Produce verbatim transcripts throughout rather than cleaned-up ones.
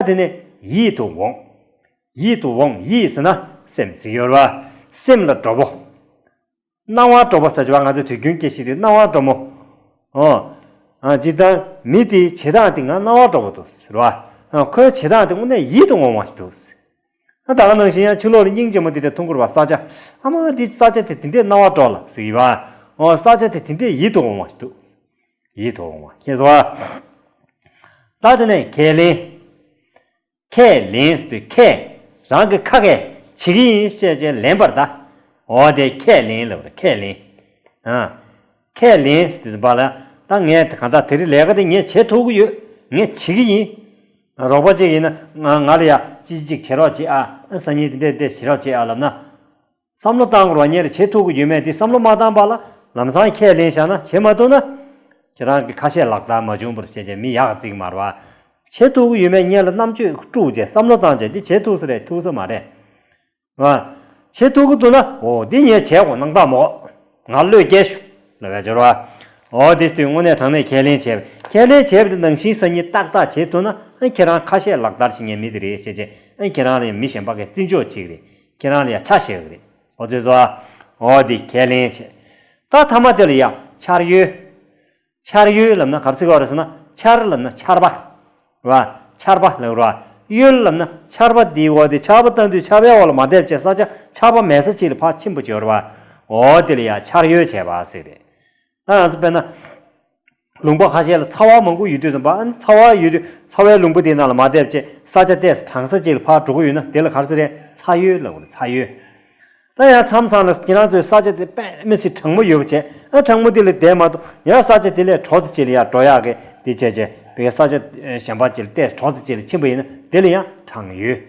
དེ་ནས་ཡིད་དུ་འོང་། ཡིད་དུ་འོང་། ཡིད་ཟེར་ན་སེམས་ཟེར་ཡོད་རེད་བ། སེམས་ལ་འགྲོ་བོ། སྣང་བ་འགྲོ་བོ་ཟེར་བ་ང་ཚོའི་དུས་རྒྱུན་སྐད་བཤད་དུས་སྣང་བ་འགྲོ་མོ། ཨོ། ཨ་ཇི་ལྟར་མི་དེའི་བྱེད་སྟངས་དེ་ང་སྣང་བ་འགྲོ་བོ་འདུག་ཟེར་བ། ཨ་ཁོའི་བྱེད་སྟངས་དེ་དངོས་གནས་ཡིད་དུ་འོང་བ་ཞིག་འདུག་ཨ་ད་ག་ནང་བཞིན་ཡང་ཕྱི་ལོགས་ལ་སྙིང་རྗེ་མོ་དེ་འདྲ་མཐོང་གི་རེད་བ། ས་ཆ། ཨ་མ་འདི་ས་ཆ་དེ་དེ་འདྲས་སྣང་བ་འགྲོ་ལ་ཟེར་གྱི་བ། ཨོ་ས་ཆ་དེ་དེ་འདྲས་ཡིད་དུ་འོང་བ་ཞིག་འདུག་ཡིད་དུ་འོང་བ་ཤེས་སོང་བ། ད་དེ་ནས་ཁས་ལེན། ཁས་ལེན་ཟེར་དུས་ཁས། རང་གི་ཁ་སྐད་བྱེད་ཀྱི་ཡིན་ཞེས་བྱས་ལེན་པར་གདའ། འོ་དེ་ཁས་ལེན་ལབ་རེད། ཁས་ལེན། ཨ། ཁས་ལེན་ཟེར་དུས་པ་ལ་ད་ངས་གང་ལྟར་དེ་རིང་ལས་ཀ་དེ་ངས་བྱེད་ཐུབ་ཀྱི་ཡོད། ངས་བྱེད་ཀྱི་ཡིན། རོགས་པ་གཅིག་ཡིན་ན་ང་ང་ལ་ཡ་ཅི་ཅིག་བྱེད་རོགས་བྱེད་ཨ། ཨ་སང་ཉིན་དེ་འདྲས་དེ་བྱེད་རོགས་བྱེད་ཨ་ལབ་ན། བསམ་བློ་བཏང་དགོས་རེད་བ། ངས་ལ་བྱེད་ཐུབ་ཀྱི་ཡོད་མེད་དེ་བསམ་བློ་མ་བཏང་པ་ལ་ལམ་སང་ཁས་ལེན་བཞག་ན་བྱེད་མ་ཐུབ་ན། ཁྱེད་རང་གི་ཁ་བཤད་ལག་བསྟར་མ་བྱུང་བར་བྱས་བྱས་མི་ཡག་བརྩི་གི་མ་རེད་བ། བྱེད་ཐུབ་ཀྱི་ཡོད་མེད་ངས་ལ་རྣམ་དཔྱོད་དཀྲུགས་བྱས་བསམ་བློ་བཏང་བྱས་འདི་བྱེད་ཐུབ་ས་རེད་ཐུབ་ས་མ་རེད། བ། བྱེད་ཐུབ་ཀྱི་འདུག་ན་འོ་འདི་ངས་བྱས་དགོས་སྣང་དག་མོ། ང་བློས་འགེལ་ཞུ་ལབ་ཡ་སྦྱོར་བ། འོ་དེ་དུས་དངོས་གནས་དྲང་གནས་ཁས་ལེན་བྱས་པ། ཁས་ལེན་བྱས་པ་དེ་ནང་བཞིན་སང་ཉིན་ཏག་ཏག་བྱེད་ཐུབ་ན་ཨ་ཁྱེད་རང་ཁ་བཤད་ལག་བསྟར་བྱེད་མཁན་མི་དེ་རེད་ཞེས་བྱས་ཨ་ཁྱེད་རང་ལ་ཡང་མི་གཞན་པ་གིས་བརྩི་འཇོག་བྱེད་ཀྱི་རེད། ཁྱེད་རང་ལ་ཡང་ཆ་བཞག་གི་རེད། འོ་དེ་ཚོ། འོ་དེ་ཁས་ལེན་བྱས། ད་ཐ་མ་དེ་ལ་ཡང་འཆར་ཡོད། འཆར་ཡོད་ལབ་ན་ག་རེ་ཟེར་གྱི་ཡོད་རེད་ཟེར་ན་འཆར་ལབ་ན་ཆར་པ། ར། ཆར་པ་ལབ་ར། ཡོད་ལབ་ན་ཆར་པ་འདིའི་འོག་དེ་ཆར་པ་བཏང་དུས་ཆར་པའི་འོག་ལ་མ་བསྡད་བྱས་ས་ཆ་ཆར་པ་མེད་ས་ཅིག་ལ་ཕར་ཕྱིན་པ་ཅིག་ཡོད་རེད་བ། འོ་དེ་ལ་ཡང་འཆར་ཡོད་བྱས་པ་ཟེར་རེད། ད་ང་ཚོ་དཔེར་ན། ལུང་པ་ཁ་ཤས་ལ་ཚ་བ་མང་པོ་ཡོད་དུས་ཙམ་པ་ཨ་ནི་ཚ་བ་ཡོད་དུས་ཚ་བའི་ལུང་པ་དེའི་ནང་ལ་མ་བསྡད་བྱས་ས་ཆ་ཏོག་ཙམ་གྲང་ས་ཅིག་ལ་ཕར་འགྲོ་གི་ཡོད་ན་དེ་ལ་ག་རེ་ཟེར་རེད། ཚ་ཡོད་ལབ་དགོས་རེད། ཚ་ཡོད། ད་ཡང་མཚམས་མཚམས་ལ་ཁྱེད་རང་ཚོའི་ས་ཆ་དེ་དཔེ་མི་སྲིད་གྲང་མོ་ཡོད་པ་བྱས་ཨ་གྲང་མོ་དེ་ལ་བསྡད་མ་ཐུབ་ཡང་ས་ཆ་དེ་ལས་དྲོ་ཙམ་ཅིག་ལ་ཡར་འགྲོ་ཡག་གི་དེ་བྱས་བྱས་བའི་ས་ཆ་གཞན་པ་ཅིག་ལ་ཏོག་ཙམ་དྲོ་ཙམ་ཅིག་ལ་ཕྱིན་པ་ཡིན་ན་དེ་ལ་ཡང་གྲང་ཡོད།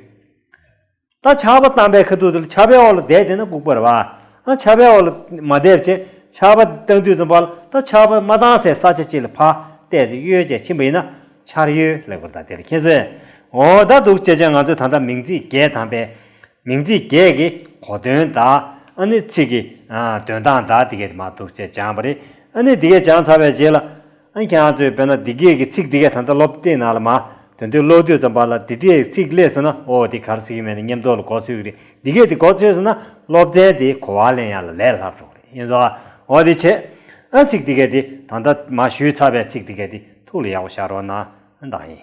ད་ཆར་པ་བཏང་པའི་ཁ་ཐུག་དེ་ལ་ཆར་པའི་འོག་ལ་བསྡད་བསྡད་ན་ལྐུགས་པ་རེད་བ། ཨ་ཆར་པའི་འོག་ལ་མ་བསྡད་བྱས་ཆར་པ་བཏང་དུས་ཙམ་པ་ལ་ད་ཆར་པ་མ་བཏང་སའི་ས་ཆ་ཅིག་ལ་ཕར་ཏོག་ཙམ་གཡོལ་བྱས་ཕྱིན་པ་ཡིན་ན་འཆར་ཡོལ་ལབ་པ་རེད། ད་དེ་ལ་མཁྱེན་གསལ། འོ་ད་འདུག་བྱས་བྱས་ང་ཚོས་ད་ལྟ་མིང་ཚིག་བརྒྱད་དང་པའི། མིང་ཚིག་བརྒྱད་ཀྱི་གོ་དོན་དང་ཨ་ནི་ཚིག་གི་ཨ་འདོན་སྟངས་དང་དེ་གས་མར་འདུག་བྱས་སྦྱངས་པ་རེད། ཨ་ནི་དེ་གས་སྦྱངས་ཚར་བའི་རྗེས་ལ་ཨ་ནི་ཁྱེད་རང་ཚོས་དཔེར་ན་འདི་གས་ཀྱི་ཚིག་འདི་གས་ད་ལྟ་སློབ་དེབ་ནང་ལ་མར་དོན་དུ་ཀློག་དུས་ཙམ་པ་ལ་འདི་འདྲའི་ཚིག་སླེབས་སོང་ན་ཨོ་འདི་ག་རེ་ཟེར་གྱི་མེད་ན་མཉམ་དུ་ལ་གོ་ཚོད་ཀྱི་རེད། འདི་གས་འདི་གོ་ཚོད་སོང་ན་སློབ་ཚན་དེ་གོ་བ་ལེན་ཡག་ལ་ལས་སླ་པོ་རེད། ཡིན་ཙང་ཨོ་འདི་བྱས་ཨ་ཚིག་འདི་གས་འདི་ད་ལྟ་མར་ཞུས་ཚར་བའི་ཚིག་འདི་གས་འདི་ཐུགས་ལ་ཡག་པོ་བཞག་རོགས་གནང་། ཨ་ད་ཡིན།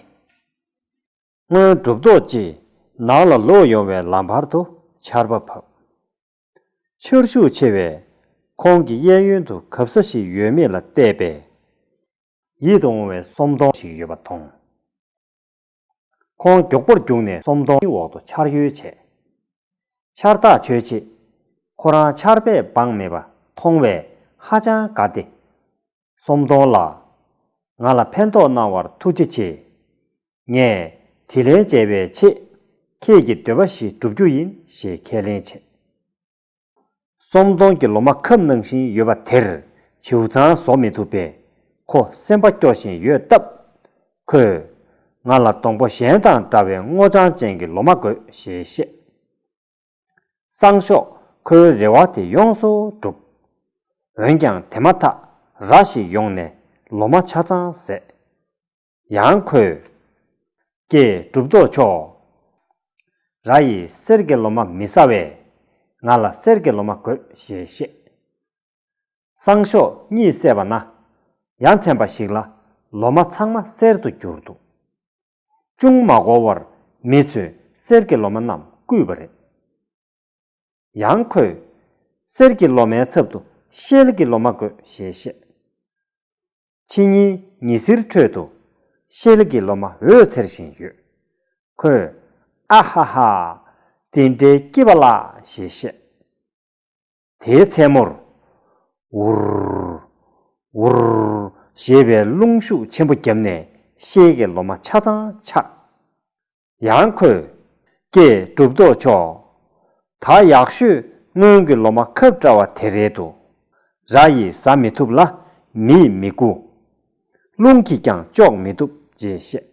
སྔོན་གྲུབ་ཐོབ་ཅིག་ནང་ལ་ལོག་ཡོང་བའི་ལམ་བར་དུ་ཆར་པ་བབས། ཆར་ཤུགས་ཆེ་བས་ཁོང་གི་གཡས་གཡོན་དུ་གབ་ས་ཞིག་ཡོད་མེད་ལ་བལྟས་པས། ཡིད་དུ་འོང་བའི་གསོམ་སྡོང་ཞིག་ཡོད་པ་མཐོང་། ཁོང་མགྱོགས་པོར་རྒྱུགས་ནས་གསོམ་སྡོང་འོག་ཏུ་འཆར་ཡོལ་བྱས། ཆར་ཐག་ཆོད་ཆེད་ཁོ་རང་ཆར་པས་སྦངས་མེད་པ་མཐོང་བས་ཧ་ཅང་དགའ་སྟེ། གསོམ་སྡོང་ལགས། ང་ལ་ཕན་ཐོགས་གནང་བར་ཐུགས་རྗེ་ཆེ། ངས་དྲིན་ལན་འཇལ་བའི་ཆེད་ཁྱེད་ཀྱི་འདོད་པ་བཞིན་བསྒྲུབ་རྒྱུ་ཡིན་ཞེས་ཁས་ལེན་བྱས། གསོམ་སྡོང་གི་ལོ་མ་ཁབ་ནང་བཞིན་ཡོད་པ་དེར་བྱིའུ་ཚང་བཟོ་མི་ཐུབ་པས་ཁོ་སེམས་པ་སྐྱོ་བཞིན་ཡོད་སྟབས། ཁོས་ང་ལ་སྡོང་པོ་གཞན་དང་འདྲ་བའི་སྔོ་ལྗང་ཅན་གྱི་ལོ་མ་དགོས་ཞེས་བཤད། སང་ཞོགས་ཁོའི་རེ་བ་དེ་ཡོངས་སུ་གྲུབ། འོན་ཀྱང་དེ་མ་ཐག་ར་ཞིག་ཡོང་ནས་ལོ་མ་ཆ་ཚང་བཟས། ཡང་ཁོས། ཀྱེ་གྲུབ་ཐོབ་མཆོག་ར་ཡིས་གསེར་གྱི་ལོ་མ་མི་ཟ་བས། ང་ལ་གསེར་གྱི་ལོ་མ་དགོས་ཞེས་བཤད། སང་ཞོགས་གཉིད་སད་པ་ན། ཡ་མཚན་པ་ཞིག་ལ་ལོ་མ་ཚང་མ་གསེར་དུ་གྱུར་འདུག་ཅུང་མ་འགོར་བར་མི་ཚོས་གསེར་གྱི་ལོ་མ་རྣམས་བརྐུས་པ་རེད། ཡང་ཁོས། གསེར་གྱི་ལོ་མའི་ཚབ་ཏུ་ཤེལ་གྱི་ལོ་མ་དགོས་ཞེས་བཤད། ཕྱི་ཉིན་ཉི་ཟེར་ཁྲོད་དུ་ཤེལ་གྱི་ལོ་མ་འོད་འཚེར་བཞིན་ཡོད། ཁོས། ཨ་ཧ་ཧ། དེ་འདྲའི་སྐྱིད་པ་ལ་ཞེས་བཤད། དེའི་མཚན་མོར། འུར། འུར། ཞེས་པའི་རླུང་ཤུགས་ཆེན་པོ་བརྒྱབ་ནས་ཤེལ་གྱི་ལོ་མ་ཆ་ཚང་ཆག་ཡང་ཁོས། ཀྱེ་གྲུབ་ཐོབ་མཆོག་ད་ཡག་ཤོས་སྔོན་གྱི་ལོ་མ་ཁབ་འདྲ་བ་དེ་རེད་འདུག་ར་ཡིས་ཟ་མི་ཐུབ་ལ་མིས་མི་རྐུ། རླུང་གིས་ཀྱང་གཅོག་མི་ཐུབ་ཅེས་བཤད།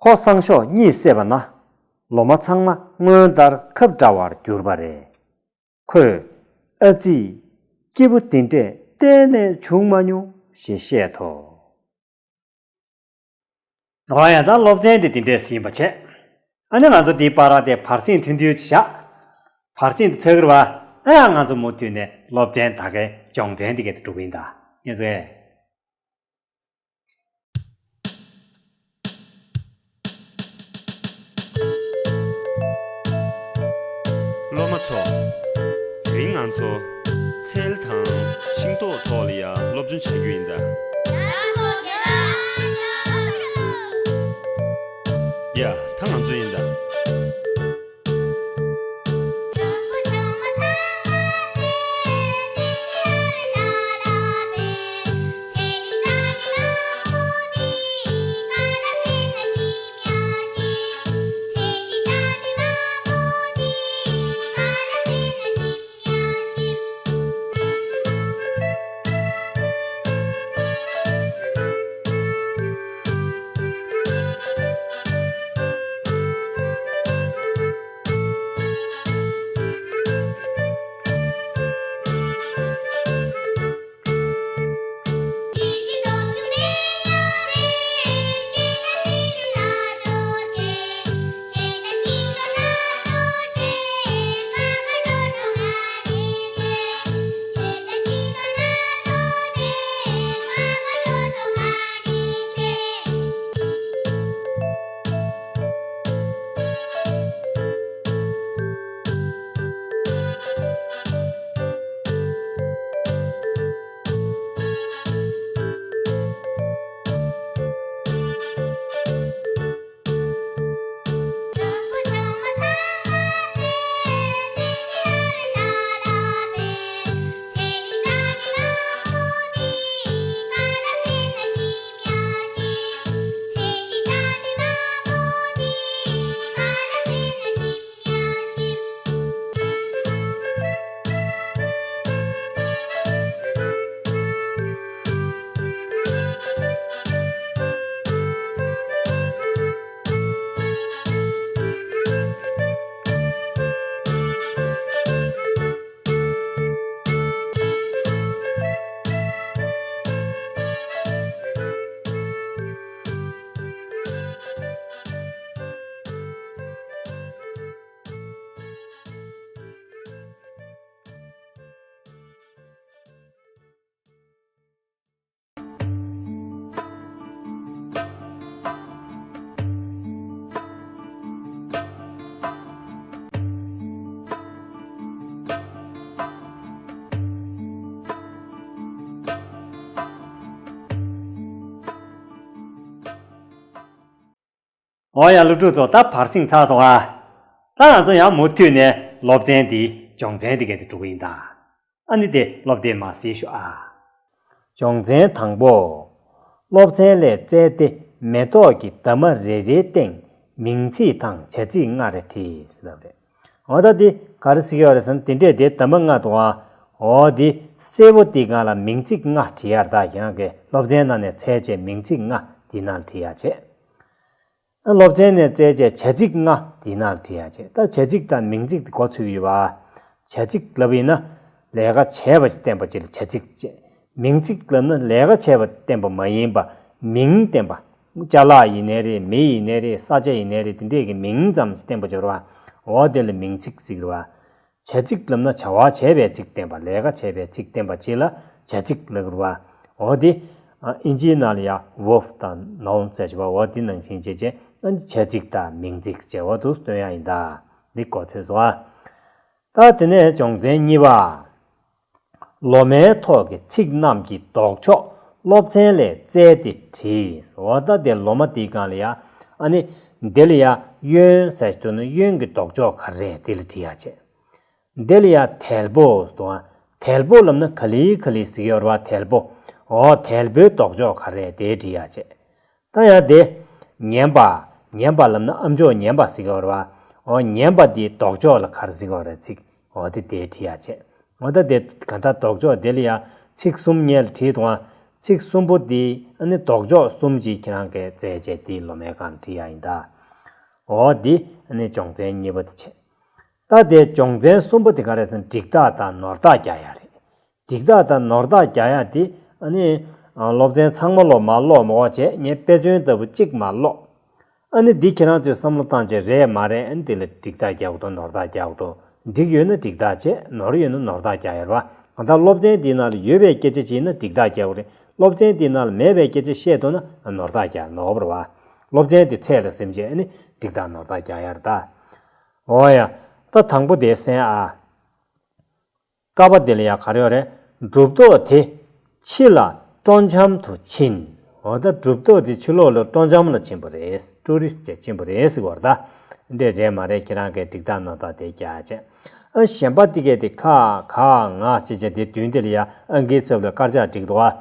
ཁོ་སང་ཞོགས་གཉིད་སད་པ་ན་ལོ་མ་ཚང་མ་སྔོན་ལྟར་ཁབ་འདྲ་བར་གྱུར་པ་རེད། ཁོས། ཨ་ཙི། སྐྱིད་པོ་དེ་འདྲས་གཏན་ནས་བྱུང་མ་མྱོང་ཞེས་བཤད་དོ། འོ་ཡ། ད་སློབ་ཚན་དེ་དེ་འདྲས་ཟིན་པ་བྱས། ཨ་ནི་ང་ཚོ་དེའི་བར་དེ་བར་གསེང་ཐུང་ཐུང་ཅིག་བཞག་བར་གསེང་དེ་ཚར་གི་རེད་བ། ཨ་ཡ། ང་ཚོ་མུ་མཐུད་ནས་སློབ་ཚན་ད་གའི་སྦྱོང་ཚན་དེ་གའི་དེ་འགྲོ་གི་ཡིན་ད། ངས་ཟེར། སློབ་མ་ཚོ། དེ་རིང་ང་ཚོ་ཚལ་དང་ཤིང་ཏོག་ཐོག་ལ་ཡ་སློབ་སྦྱོང་བྱ་རྒྱུ་ཡིན་ད། ཡ། ད་ང་ཚོ་ཡིན་ད། འོ་ཡ། སློབ་ཕྲུག་ཚོ། ད་བར་གསེང་ཚར་སོང་ཨ། ད་ང་ཚོ་ཡང་མུ་མཐུད་ནས་སློབ་ཚན་འདིའི་སྦྱོང་ཚན་འདི་ག་དེ་འགྲོ་གི་ཡིན་ད། ཨ་ནི་དེ་སློབ་དེབ་མར་གཟིགས་ཤོག་ཨ། སྦྱོང་ཚན་དང་པོ། སློབ་ཚན་ལས་བཙལ་ཏེ་མེ་ཏོག་གི་འདབ་མ་རེ་རེའི་སྟེང་མིང་ཚིག་དང་བྱ་ཚིག་ལྔ་རེ་བྲིས་ཟེར་བ་རེད། འོ་ད་འདི་ག་རེ་ཟེར་གྱི་ཡོད་རེད་ཟེར་ན། དེ་འདྲས་དེ་འདབ་མ་ལྔ་འདུག་ཨ། འོ་འདི་སེར་པོ་དེའི་སྒང་ལ་མིང་ཚིག་ལྔ་བྲིས་ཡ་རེད། ད་ཁྱེད་རང་གིས་སློབ་ཚན་ནང་ནས་འཚོལ་བྱས་མིང་ཚིག་ལྔ་དེའི་ནང་ལ་བྲིས་ཡ་བྱས། སློབ་ཚན་ནས་བཙལ་བྱས་བྱ་ཚིག་ལྔ་དེའི་ནང་ལ་བྲིས་ཡ་བྱས། ད་བྱ་ཚིག་དང་མིང་ཚིག་དེ་གོ་ཚོད་ཀྱི་ཡོད་པ། བྱ་ཚིག་ལབ་པ་ཡིན་ན་ལས་ཀ་བྱས་པ་ཅིག་བསྟན་པ་ཅིག་ལ་བྱ་ཚིག་ཅེས། མིང་ཚིག་ལབ་ན་ལས་ཀ་བྱས་པ་བསྟན་པ་མ་ཡིན་པ། མིང་བསྟན་པ། ཅ་ལག་ཡིན་ནའི་རེད། མི་ཡིན་ནའི་རེད། ས་ཆ་ཡིན་ནའི་རེད། དེ་འདྲས་ཀྱི་མིང་ཙམ་ཞིག་བསྟན་པ་ཅིག་རེད་པ། འོ་དེ་ལ་མིང་ཚིག་ཟེར་གྱི་རེད་པ། བྱ་ཚིག་ལབ་ན་བྱ་བ་བྱས་པའི་ཚིག་བསྟན་པ། ལས་ཀ་བྱས་པའི་ཚིག་བསྟན་པ་ཅིག་ལ་བྱ་ཚིག་ལབ་ཀྱི་རེད་པ། འོ་དེ་ཨིན་ཇིའི་ནང་ལ་ཡ་verb་དང་noun་ཟེར་གྱི་པ། འོ་དེ་ནང་བཞིན་བྱས་བྱས་བྱ་ཚིག་དང་མིང་ཚིག་བྱས་འོ་འདུག་སྟོན་ཡ་ཡིན་ད། འདི་གོ་ཚོད་སོང་ཨ། ད་དེ་ནས་སྦྱོང་ཚན་གཉིས་པ། ལོ་མའི་ཐོག་གི་ཚིག་རྣམས་ཀྱི་ལྡོག་ཕྱོགས་སློབ་ཚན་ལས་བཙལ་ཏེ་བྲིས། འོ་ད་དེ་ལོ་མ་དེའི་སྒང་ལ་ཡ། ཨ་ནི་འདི་ལ་ཡ་གཡོན་ཟེར་ཞིག་འདུག་ན། གཡོན་གྱི་ལྡོག་ཕྱོགས་ག་རེ་རེད། དེ་ལ་བྲིས་ཡ་བྱས། འདི་ལ་ཡ་དལ་པོ་འདུག་ཨ། དལ་པོ་ལབ་ན་ག་ལེ་ག་ལེ་ཟེར་གྱི་ཡོད་རེད་པ། དལ་པོ། འོ་དལ་པོའི་ལྡོག་ཕྱོགས་ག་རེ་རེད། དེ་བྲིས་ཡ་བྱས། ད་ཡང་དེ། ངན་པ། ངན་པ་ལབ་ན་ཨ་མཆོག་ངན་པ་ཟེར་གྱི་ཡོད་རེད་པ། འོ་ངན་པ་འདིའི་ལྡོག་ཕྱོགས་ལ་ག་རེ་ཟེར་གྱི་ཡོད་རེད་ཚིག་འོ་དེ་དེ་བྲིས་ཡ་བྱས། འོ་ད་དེ་ག་ད་ལྡོག་ཕྱོགས་དེ་ལ་ཡ་ཚིག་གསུམ་སྔོན་ལ་བྲིས་འདུག་ཨ། ཚིག་གསུམ་པོ་དེ་ཨ་ནི་ལྡོག་ཕྱོགས་གསུམ་ཅིག་ཁྱེད་རང་གིས་བཙལ་བྱས་དེའི་ལོ་མའི་སྒང་བྲིས་ཡ་ཡིན་ད། འོ་དེ་ཨ་ནི་སྦྱོང་ཚན་གཉིས་པ་དེ་བྱས། ད་དེ་སྦྱོང་ཚན་གསུམ་པ་དེ་ག་རེ་ཟེར་ན། འགྲིག་རྟགས་དང་ནོར་རྟགས་རྒྱག་ཡ་རེད། འགྲིག་རྟགས་དང་ནོར་རྟགས་རྒྱག་ཡ་དེ་ཨ་ནི་སློབ་ཚན་ཚང་མ་ཀློག་མ་ཀློག་མ་དགོས་བྱས། ངས་དཔེ་མཚོན་ལྟ་བུ་གཅིག་མར་ཀློག་ཨ་ནི་འདི་ཁྱེད་རང་ཚོས་བསམ་བློ་བཏང་བྱས་རེད་མ་རེད། ཨ་ནི་འདི་ལ་འགྲིག་རྟགས་རྒྱག་དགོས་དང་ནོར་རྟགས་རྒྱག་དགོས་དང་། འགྲིག་ཡོད་ན་འགྲིག་རྟགས་བྱས། ནོར་ཡོད་ན་ནོར་རྟགས་རྒྱག་ཡ་རེད་བ། གང་ལྟར་སློབ་ཚན་འདིའི་ནང་ལ་ཡོད་པའི་སྐད་ཆ་ཅིག་ཡིན་ན་འགྲིག་རྟགས་རྒྱག་དགོས་རེད། སློབ་ཚན་འདིའི་ནང་ལ་མེད་པའི་སྐད་ཆ་བཤད་འདུག་ན་ནོར་རྟགས་རྒྱག་ནོར་བ་རེད་བ། སློབ་ཚན་འདི་ཚད་ལ་ཟིན་བྱས་ཨ་ནི་འགྲིག་རྟགས་ནོར་རྟགས་རྒྱག་ཡ་རེད་ད། འོ་ཡ། ད་དང་པོ་དེ་གསན་ཨ། ཀ་པ་དེ་ལ་ཡ་ག་རེ་ཡོད་རེད། གྲུབ་ཐོབ་དེ་ཕྱི་ལ་སྤྲོ་འཆམ་དུ་ཕྱིན། འོ་ད་གྲུབ་ཐོབ་དེ་ཕྱི་ལོགས་ལ་སྤྲོ་འཆམ་ལ་ཕྱིན་པ་རེད། ཊུ་རི་སི་ཊི་བྱས་ཕྱིན་པ་རེད་ཟེར་བ་རེད་ད། འདི་རེད་མ་རེད། ཁྱེད་རང་གིས་འགྲིག་རྟགས་ནོར་རྟགས་དེ་རྒྱག་བྱས། ཨ་གཞན་པ་དེ་གས་དེ་ཁ་ག་ང་ཅེས་བྱས་དེ་བདུན་དེ་ལ་ཡ་ཨང་ཀིའི་ཚབ་ལ་དཀར་ཆག་བསྒྲིགས་འདུག་ཨ།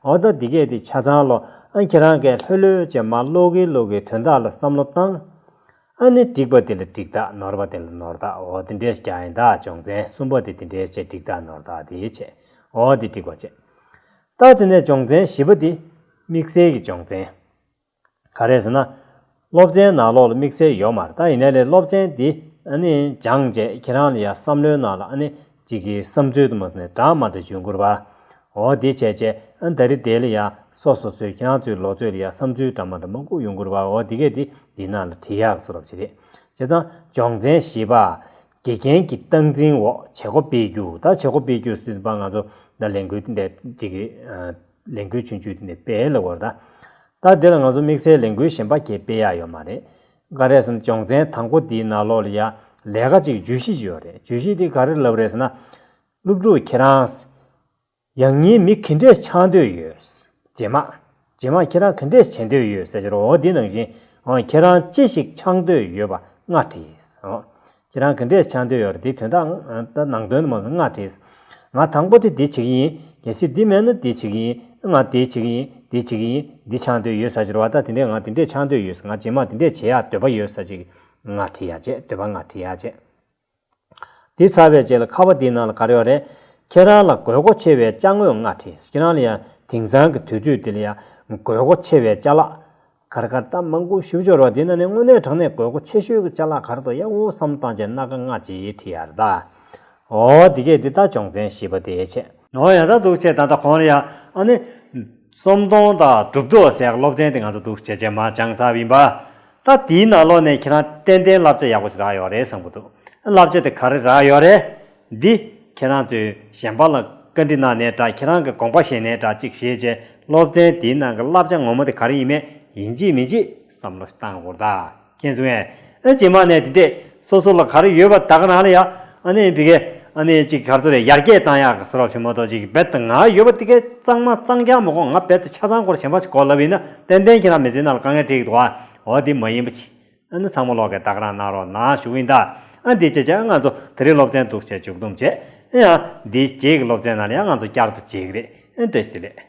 འོ་ད་དེ་གས་དེ་ཆ་ཚང་ལོ། ཨ་ཁྱེད་རང་གིས་ལྷོད་ལྷོད་བྱས་མར་ཀློག་གིན་ཀློག་གིན་དོན་དག་ལ་བསམ་བློ་བཏང་། ཨ་ནི་འགྲིག་པ་དེ་ལ་འགྲིག་རྟགས། ནོར་བ་དེ་ལ་ནོར་རྟགས། འོ་དེ་འདྲས་རྒྱག་ཡིན་ད། སྦྱོང་ཚན་གསུམ་པ་དེ་དེ་འདྲས་བྱས་འགྲིག་རྟགས་ནོར་རྟགས་དེ་བྱས། འོ་དེ་འགྲིག་པ་བྱས། ད་དེ་ནས་སྦྱོང་ཚན་བཞི་པ་དེ་དམིགས་བསལ་གྱི་སྦྱོང་ཚན། ག་རེ་ཟེར་ན། སློབ་ཚན་ནང་ལོགས་ལ་དམིགས་བསལ་ཡོད་མ་རེད། ད་ཡིན་ནའི་ལས་སློབ་ཚན་འདི་ཨ་ནི་སྦྱངས་བྱས་ཁྱེད་རང་ལ་ཡ་བསམ་བློའི་ནང་ལ་ཨ་ནི་གཅིག་གི་བསམ་ཚུལ་དུ་མ་ཟིན་ནས་འདྲ་མ་འདྲ་འབྱུང་གི་རེད་པ། འོ་དེ་བྱས་བྱས་ཨ་ད་རེས་དེ་ལ་ཡ་སོ་སོ་སོའི་ཁྱེད་རང་ཚོའི་ལོ་ཚོད་ལ་ཡ་བསམ་ཚུལ་འདྲ་མ་འདྲ་མང་པོ་ཡོང་གི་རེད་པ། འོ་དེ་གས་དེ་འདི་ནང་ལ་བྲིས་ཡག་བཟོ་འདྲ་ཅིག་རེད། བྱས་ཙང་སྦྱོང་ཚན་བཞི་པ། དགེ་རྒན་གྱི་སྟངས་འཛིན་འོག་བྱེད་སྒོ་སྤེལ་རྒྱུ། ད་བྱེད་སྒོ་སྤེལ་རྒྱུ་ཟེར་དུས་ང་ཚོ་ད་ལས་འགུལ་འདི་འདྲ་ཅིག་གི་ལས་འགུལ་ཆུང་ཆུང་འདི་འདྲ་སྤེལ་ལབ་པ་རེད་ད། ད་འདི་ལ་ང་ཚོ་དམིགས་བསལ་ལས་འགུལ་གཞན་པ་གས་སྤེལ་ཡག་ཡོད་མ་རེད། ག་རེ་ཟེར་ན་སྦྱོང་ཚན་དང་པོ་འདིའི་ནང་ལོགས་ལ་ཡ་ལས་ཀ་ཅིག་བརྗོད་གཞི་ཅིག་ཡོད་རེད། བརྗོད་གཞི་འདི་ག་རེ་ལབ་རེད་ཟེར་ན། སློབ་ཕྲུག་ཁྱེད་རང་ཡང་སྙིང་མི་ག་འདྲས་ཆགས་འདོད་ཡོད། རྗེས་མ། རྗེས་མ་ཁྱེད་རང་ག་འདྲས་བྱེད་འདོད་ཡོད་ཟེར་གྱི་རེད། འོ་འདི་ནང་བཞིན། འོ་ཁྱེད་རང་ཅི་ཞིག་ཆགས་འདོད་ཡོད་པ་ལྔ་བྲིས། འོ། ཁྱེད་རང་ག་འདྲས་ཆགས་འདོད་ཡོད་རེད། དེ་དོན་དག་ད་ནང་དོན་དུ་མ་སོང་ལྔ་བྲིས། ང་དང་པོ་དེ་འདི་བྱེད་ཀྱི་ཡིན། གལ་སྲིད་འདི་མེད་ན་འདི་བྱེད་ཀྱི་ཡིན། ང་འདི་བྱེད་ཀྱི་ཡིན། འདི་བྱེད་ཀྱི་ཡིན། འདི་ཆགས་འདོད་ཡོད་ཟེར་གྱི་རེད་པ། ད་དེ་འདྲས་ང་དེ་འདྲས་ཆགས་འདོད་ཡོད། ང་རྗེས་མ་དེ་འདྲས་བྱེད་ཡག་འདོད་པ་ཡོད་ཟེར་ཅིག་ལྔ་བྲིས་ཡག་བྱས། འདོད་པ་ལྔ་བྲིས་ཡག་བྱས། དེ་ཚར་བའི་རྗེས་ལ་ཁ་པ་དེའི་ནང་ལ་ག་རེ་ཡོད་རེད། ཁྱེད་རང་ལ་དགོས་མཁོ་ཆེ་བའི་ཅ་དངོས་ལྔ་བྲིས། ཁྱེད་རང་ལ་ཡང་དེང་སང་གི་དུས་ཚོད་འདི་ལ་ཡང་དགོས་མཁོ་ཆེ་བའི་ཅ་ལག་ག་རེ་ག་རེ་ད་མང་པོ་ཞེ་པོ་ཅིག་ཡོད་རེད་པ། དེ་ནང་ནས་དངོས་གནས་དྲང་གནས་དགོས་མཁོ་ཆེ་ཤོས་ཀྱི་ཅ་ལག་ག་རེ་འདུག་ཡག་པོ་བསམ་བློ་བཏང་བྱས་སྣ་ཁ་ལྔ་ཅིག་བྲིས་ཡག་རེད་ད། འོ་འདི་གས་འདི་ད་སྦྱོང་ཚན་བཞི་པ་དེ་བྱས། འོ་ཡ་ད་འདུག་བྱས། ད་ལྟ་གོང་ལ་ཡ་ཨ་ནི་གསོམ་སྡོང་དང་གྲུབ་ཐོབ་ཟེར་ཡག་སློབ་ཚན་དེ་ང་ཚོ་འདུག་བྱས་བྱས་མར་སྦྱངས་ཚར་བ་ཡིན་པ། ད་དེའི་ནང་ལོགས་ནས་ཁྱེད་རང་ཏན་ཏན་བསླབ་བྱ་ཡག་པོ་ཞིག་རག་ཡོད་རེད་བསམ་གྱི་འདུག་བསླབ་བྱ་དེ་ག་རེ་རག་ཡོད་རེད། འདི་ཁྱེད་རང་ཚོས་གཞན་པ་ལ་བཀའ་འདྲི་གནང་ནའི་འདྲ། ཁྱེད་རང་གི་དགོངས་པ་བཞེས་ནའི་འདྲ། གཅིག་བྱས་བྱས་སློབ་ཚན་དེའི་ནང་གི་བསླབ་བྱ་ངོ་མ་དེ་ག་རེ་ཡིན་མིན་ཡིན་གཅིག་མིན་གཅིག་བསམ་བློ་བཏང་དགོས་རེད་ད། མཁྱེན་སོང་ངས། ཨ་རྗེས་མ་ནས་དེ་འདྲས་སོ་སོ་ལ་ག་རེ་ཡོད་པ་ད་ག་རང་ལ་ཡ། ཨ་ནི་ཕ་གི་ཨ་ནི་ཅིག་ག་རེ་ཟེར་རེད། ཡར་རྒྱས་བཏང་ཡག་གི་བཟོ་འདྲ་ཞིག་མ་གཏོགས་ཅིག་རྦད་དེ་ང་ཡོད་པ་དེ་གས་གཙང་མ་གཙང་རྐྱང་མ་དགོས། ང་རྦད་དེ་ཆ་ཚང་སྐོར་གཞན་པ་ཞིག་དགོས་ལབ་ཡིན་ན་ཏན་ཏན་ཁྱེད་རང་མི་ཚེའི་ནང་ལ་དཀའ་ངལ་འཕྲད་ཀྱི་འདུག་ཨ། འོ་དེ་མ་ཡིན་པ་ཅིག་ཨ་ནི་ཚང་མ་ལོག་གིས་ད་ག་རང་གནང་རོགས་གནང་ཞུ་གི་ཡིན་ད། ཨ་འདི་བྱས་བྱས་ང་ཚོ་དེ་རིང་སློབ་ཚན་འདུག་བྱས་མཇུག་བསྡོམས་བྱས། ཨ་ཡང་འདིའི་རྗེས་ཀྱི་སློབ་ཚན་ནང་ལ་ཡང་ང་ཚོ་བསྐྱར་དུ་མཇལ་གྱི་རེད། ཨ་བཀྲ་ཤིས་བདེ་ལེགས།